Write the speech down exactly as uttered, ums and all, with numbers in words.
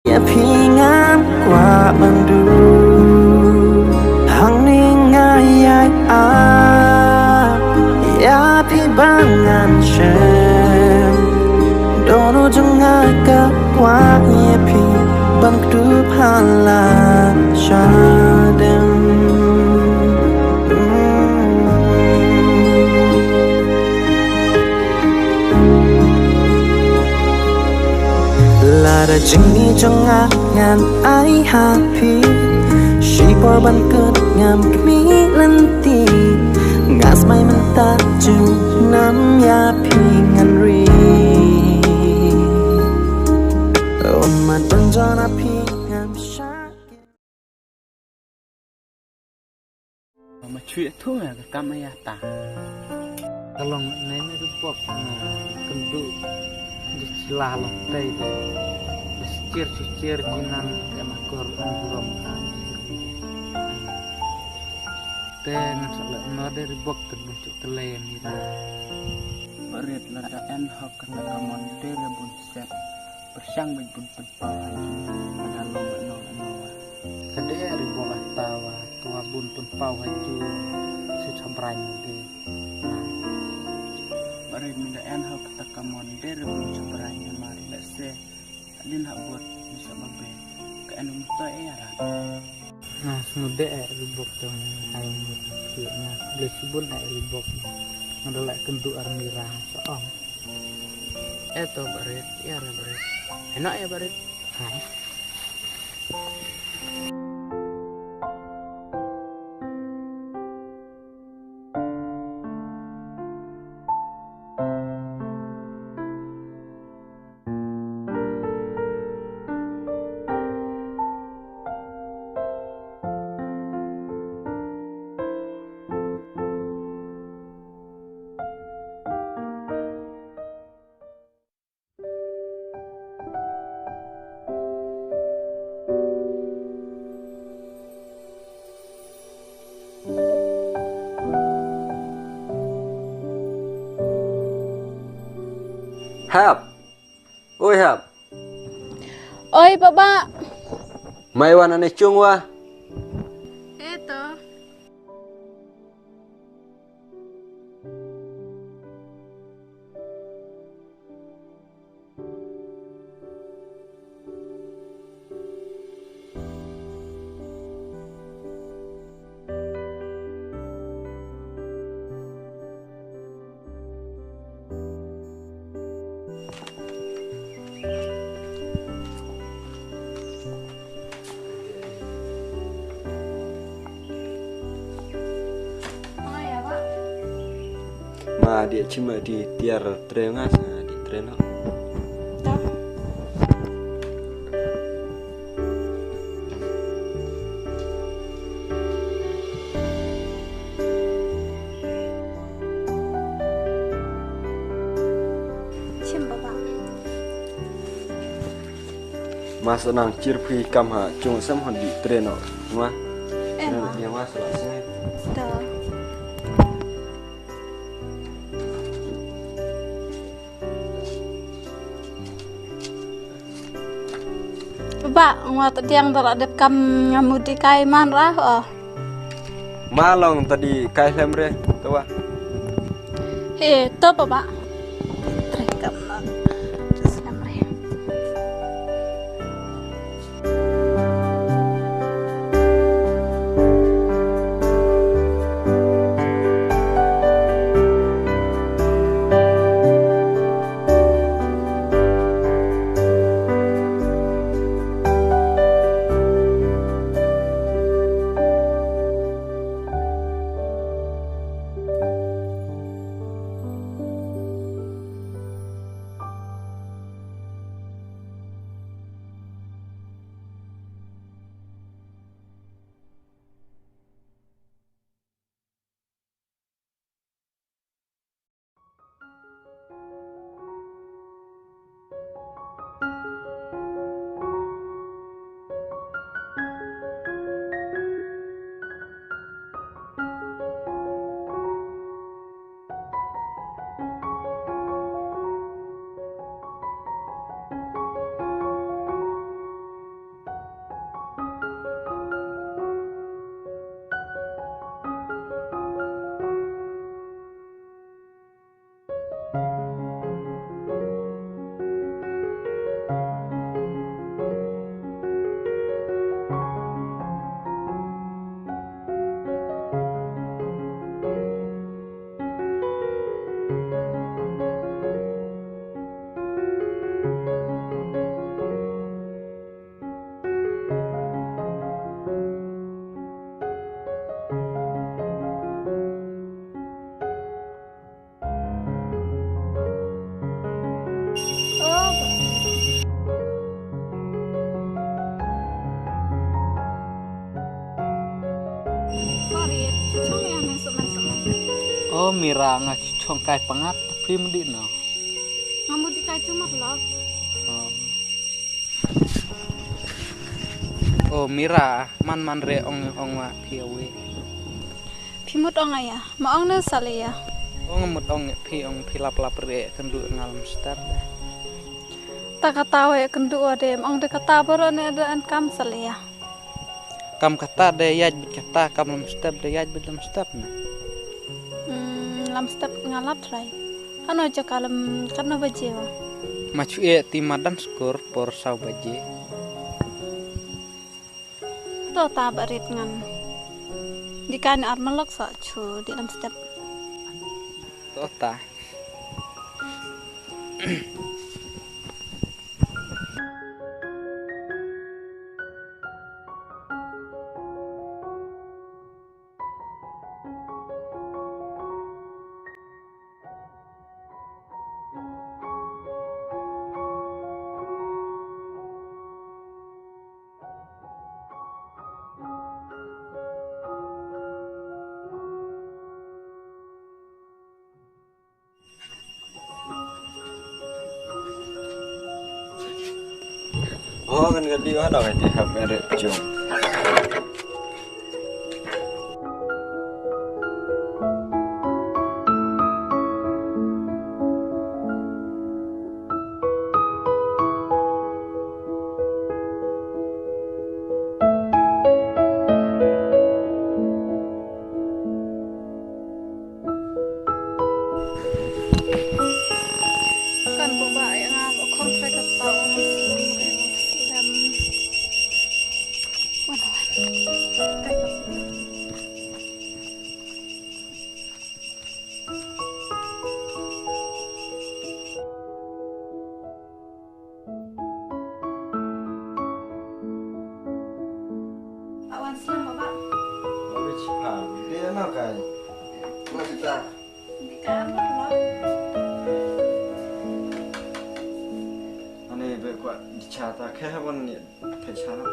Ïa phi ngan kwah ban duh, hangne nga ïai ap ïa phi ba ngan shem. Dohnud jong nga ka kwah ïa phi ban kdup ha la shadem. Lada jingmih jong nga ngan ai ha phi, shipor ban kut ngam khmih lynti. Nga smai mynta junom ïa phi ngan ri. Ummat ban jon ha phi ngam shah. Ma chui thu ya ka kam ya ta. Ka long ne me ru bok na kyndu di chila long tei de. Bes chir chu chir jinan ya ma kor an burom. Te ngan sa le no de ru bok te bun chu te le ni ra. Barit la da en hok ka ta ka mon de re bun set. Persiang bun pun pau ha ju. Ada long no no. Ka dei ri bok ah tawa, tawa bun pun pau ha ju, si chabrang de. Bari mi da en ha kata ka mon de ri bun chabrang ya mar le se, adin ha bot, mi sa ba be, ka en um to e ara. Na snu de e ri bok tong ai mu ki na, le si bun e ri bok. Nga da la kendu armi ra sa ong. Eto barit, ya ra barit. Enak ya barit. Hai. Hap. Oi Hap. Oi baba. Mai wan ane chung wa. Eto. Ma dei chim dei tiar tren nga sa dei tren no. Chim baba. Mas nang chir phi kam ha chung sem hon di tren no. Ngwa. Em. Tren no, ngwa sa la se. To. Baba, ngwa ta diang da la dep kam nga mut di kai man ra, oh. Ma long ta di kai hlem re, to wa. He, to baba. Tre kam na. Tes hlem re. O Mira, nga chong kai pangat, phim di no. Nga mut di kai chumat lo. Oh. Oh Mira, man man re ong ong wa phi awe. Phi mut ong aya, ma ong ne sale ya. Ong mut ong phi ong phi lap lap re kynduh nga lem step de. Ta kata we kynduh wa de, ma ong de kata boro ne de an kam sale ya. Kam kata de yaj bit kata, kam lem step de yaj bit lem step ne. Hmm, lem step nga lap trai. Kano jaka lem, kano baje wa? Ma chu e ti madan skur por saw baje. To ta ba rit ngan. Di kan ar malok sa chu di lam step. To ta. Oh, kan ka liu hano kan ti hap kan ret jong. Kan ba ba ya nga ba khong trai ka tau ngam slem re ngam slem. Wan wan. Kai ka. Awan slem baba. Oi chipa, dia na kai. Masita. Di kamar lo. Ani be kwa dicha ta khe haban ni khe chana.